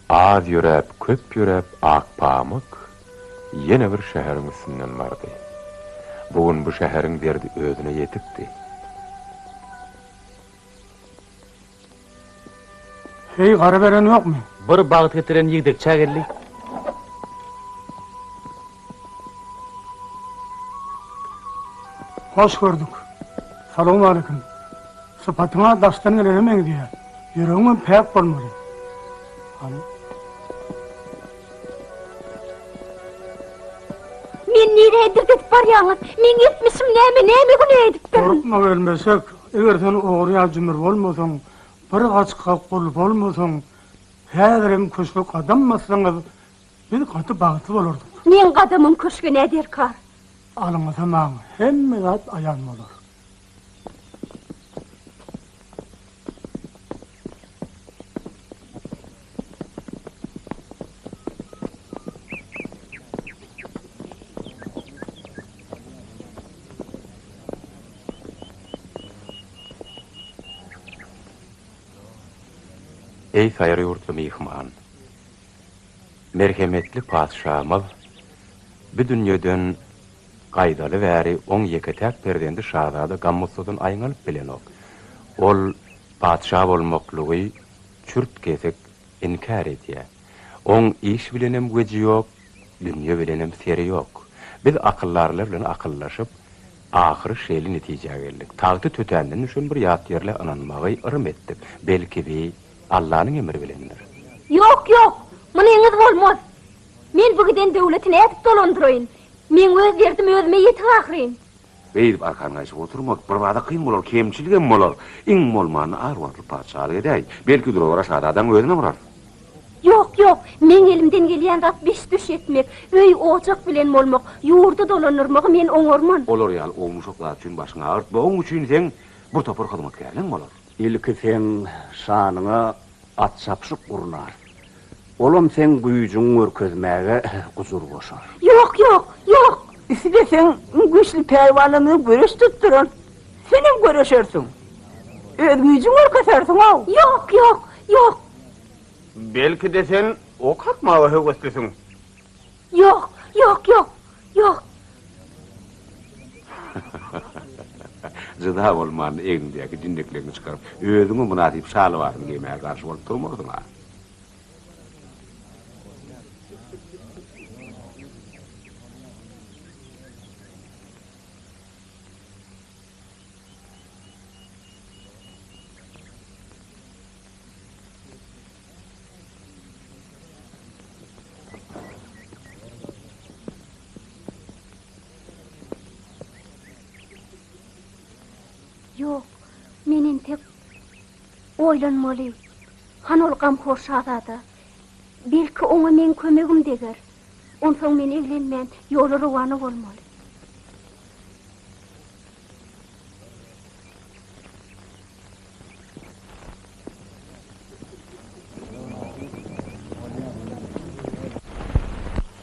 Az ýöräp, köp ýöräp Akpamyk ýene bir şäheriň üstünden bardy. Bu gün bu şäheriň derdi özüne ýetikdi. Heý, gara beren ýokmy? Bir bagt getiren ýigdekçä geldi. Hoş gördük. Salowmaleýkim. Sypatyň-a daşdan gelene meňzeýär. Ýüregiňem päk bolmaly. Hany. Meni nirä edirgedip barýaňyz? Meň etmişim näme, näme günä edipdirin? Gorkma gelmeşek, eger sen ogry ýa jümür bolmasaň, bir gaçga gul bolmasaň, häzirem köşge gadam bassaňyz, biz gaty bagtly bolardyk. Meň gadamym köşge nä derkar? Alynsa maňa hemme zat aýan bolar. Eý saýry ýurtly myhman! Merhemetli patyşamyz bu dünýeden gaýdaly bäri oň ýeke-täk perzendi şazada gam-gussadan aýňalyp bilenok. Ol patyşa bolmaklygy çürt-kesik inkär edýär. Oň iş bilenem weji ýok, dünýe bilenem seri ýok. Biz akyldarlar bilen akyllaşyp, ahyry şeýle netijä geldik. Tagty tötänden düşen bir ýat ýerlä ynanmagy yrym etdik. Belki bi Allanyň emri bilendir. Ýok, ýok, munyňyz bolmaz. Men bu giden döwleti nädip dolandyraýyn? Meň öz derdim özüme ýetik ahyryn. Beýdip arkan gaýşyp oturmak birbada kyn bolar, kemçiligem bolar. Iň bolmanda az wagtlyk patyşalyk edäý. Belki dura-bara şazadaň özüne bararys. Ýok, ýok, meň elimden gelýän zat biş-düş etmek, öý-ojak bilen bolmak, ýurdy dolandyrmagy men oňarman. Olar ýaly ownuşak zat üçin başyňy agyrtma, oň üçin seň bir topar hyzmatkärleň bolar. Ilki seň şanyňa at çapyşyk gurnarys. Olam seň güýjüňi görkezmäge gujur goşar. Ýok, ýok, ýok! Isleseň, iň güýçli pälwanlarymyzy göreş tutdurarys. Senem göreşersiň. Öz güýjüňi görkezersiň-ow! Ýok, ýok, ýok! Belki-de sen ok atmaga höweslisiň? Ýok, ýok, ýok, ýok! Jyda bolmanda egniňdäki jinnekleriňi çykaryp, özüňe mynasyp şa lybasyny geýmäge garşy bolup durmarsyň-a. Ýok, men entek oýlanmaly. Hany ol gamhor şazada? Belki oňa meň kömegim deger. Onsoň men eglenmän ýola rowana bolmaly.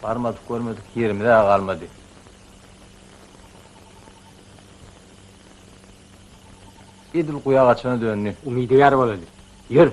Barmadyk görmedik ýerimiz-ä galmady. Edil guýa gaçana döndi. Umydygär bolaly. Ýör!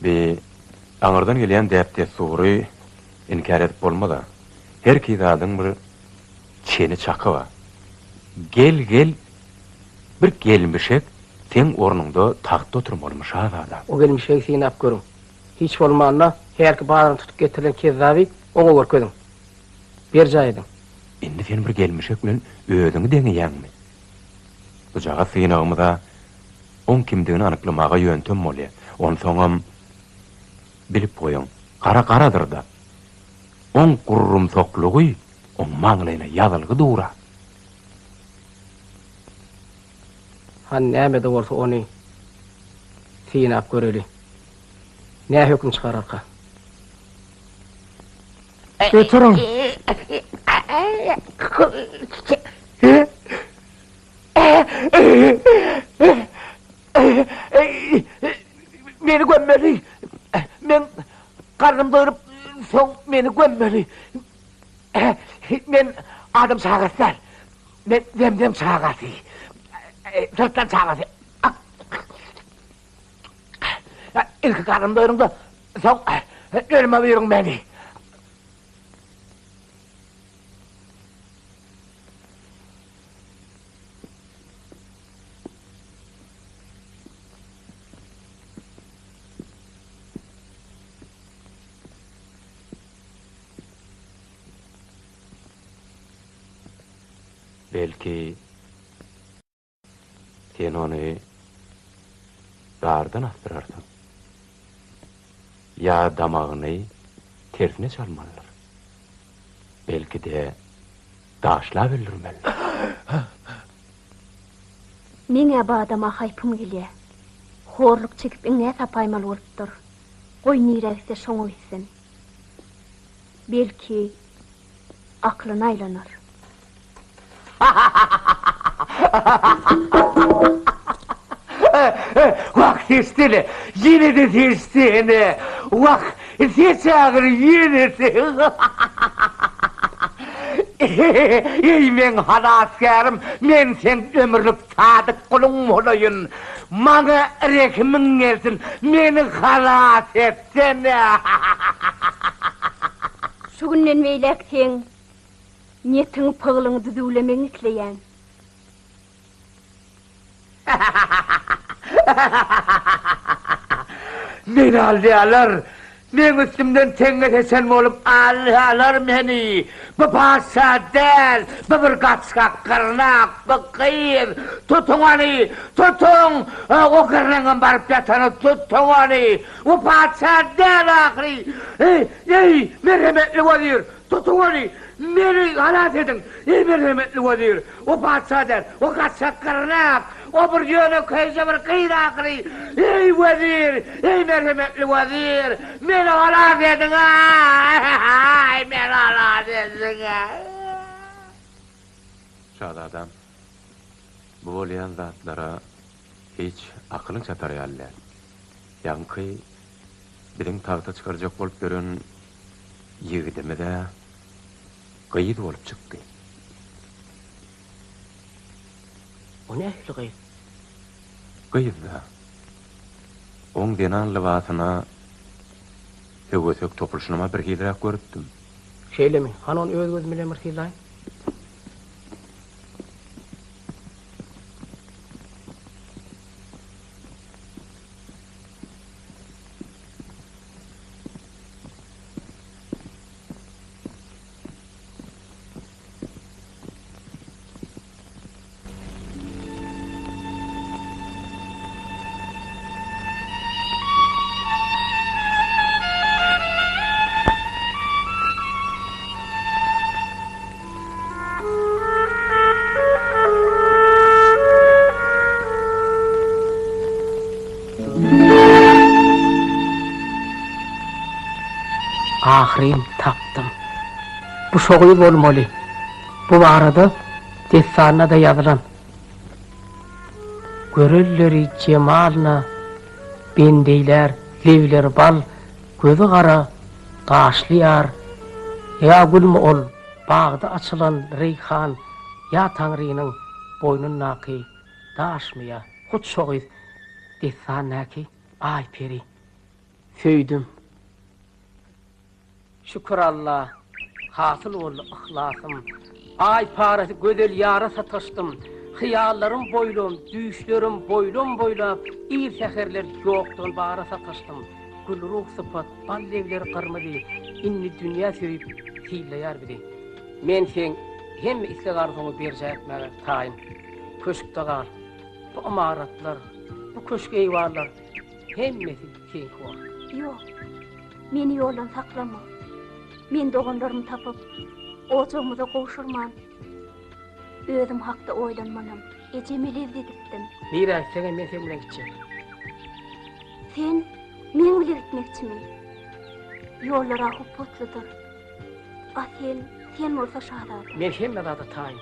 Bi aňyrdan gelýän däp-dessury inkär edip bolmaz-a. Herki zadyň bir çeni-çaky bar. Gel-gel, bir gelmişek seň ornuňda tagtda oturmalymy, şazada? O gelmişegi synap görüň. Hiç bolmanda, hälki bazaryny tutup getirilen kezzaby oňa görkeziň. Berjaý ediň. Indi sen bir gelmişek bilen özüňi deňeýäňmi? Bujagaz synagymyz-a oň kimdigini anyklamaga ýöntem bolýa. Onsoňam, bilip goýuň, gara garadyr-da. Oň gurrumsaklygy oň maňlaýyna ýazylgy dur-a. Hany näme-de bolsa ony synap göreli. Nä höküm çykararka? Getiriň! Meni gömmeli. Men garnym doýrup, soň meni gömmeli. Men adam çagasy däl. Men zemzem çagasy. Syrtlan çagasy. Ilki garnym doýruň-da, soň ölüme buýruň meni. Belki, sen ony dardan asdyrarsyň. Ýa damagyny tersine çalmalydyr. Belki-de, daşlap öldürmelidir. Meň-ä bu adama haýpym gelýä. Horluk çekip iňňä sapaýmaly bolupdyr. Goý nirä gitse şoňa gitsin. Belki, aklyna aýlanar. Wah, seçsene! Ýene-de seçsene! Wah, seç ahyry ýene-de! Eý, meň halasgärim, men seň ömürlik sadyk guluň bolaýyn. Maňa rehimiň gelsin, meni halas etsene! Şu günden beýläk seň Niýetiňi, pyglyňy düzüwlemegiňi isleýän. Meni alýarlar! Meň üstümden teňňe seçen bolup alýarlar meni! Bu patyşa däl, bu bir gaçgak gyrnak, bu gyz! Tutuň ony! Tutuň! O gyrnagyňam baryp ýatany, tutuň ony! Bu patyşa däl ahyry! Eý, eý, merhemetli wezir! Tutuň ony! Meni halas ediň! Eý, merhemetli wezir! O patyşa däl, o gaçak gyrnak! O bir ýönekeýje bir gyz ahyry! Eý, wezir! Eý, merhemetli wezir! Meni halas ediň-aý! Meni halas ediň-aý! Şazadam, bu bolýan zatlara hiç akylyň çatar ýaly däl. Ýaňky biziň tagta çykarjak bolup ýören ýigidimiz-ä gyz bolup çykdy. O nähili gyz? Gyz-da. Oň zenan lybasyna höwesek topulyşynam-a birhiliräk görüpdim. Şeýlemi? Hany ony öz gözüm bilen bir synlaýyn. Ahyryn tapdym. Bu şo gyz bolmaly. Bu barada dessanda-da ýazylan. Görelleri jemalyna bend eýlär, lebleri bal, gözi gara, gaşly ýar. Ýa gülmi ol, bagda açylan reýhan, ýa Taňrynyň boýnundaky daşmy ýa hut şo gyz dessandaky Aýperi. Söýdüm. Şükür Alla, hasyl boldy yhlasym. Aý parasy gözel ýara sataşdym. Hyýallarym boýlam, düýşlerim boýlam-boýlap, ir säherler ýokdan bara sataşdym. Gülruh sypat, bal lebleri gyrmyzy, indi dünýä söýüp, sylaýar bizi. Men seň hemme isleg-arzuwyňy berjaý etmäge taýyn. Köşkde gal. Bu ymaratlar, bu köşk-eýwanlar hemmesi seňki bolar. Ýok, meni ýoldan saklama. Men doganlarymy tapyp, ojagymyza gowşurman, özüm hakda oýlanmanam, ejeme lebt edipdim. Nirä gitseňem men seň bilen gitjek. Sen meň bile gitmekçimi? Ýollar-a hupbatlydyr. A sen, sen bolsa şazada. Men hemme zada taýyn.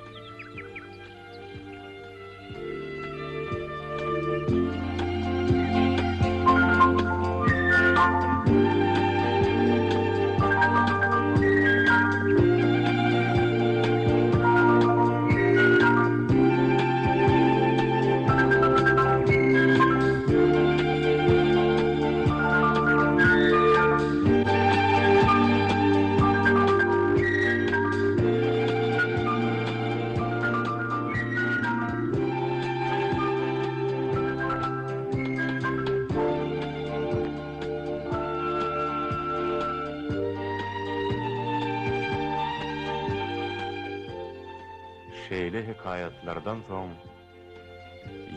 Şeýle hekaýatlardan soň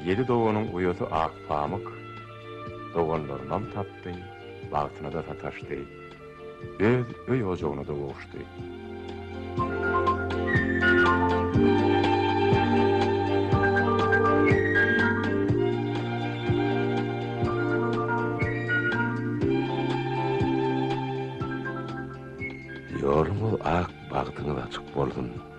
ýedi doganyň uýasy Akpamyk doganlarynam tapdy, bagtyna-da sataşdy, öz öý-ojagyna-da gowuşdy. Ýoluňyz ak, bagtyňyz açyk bolsun!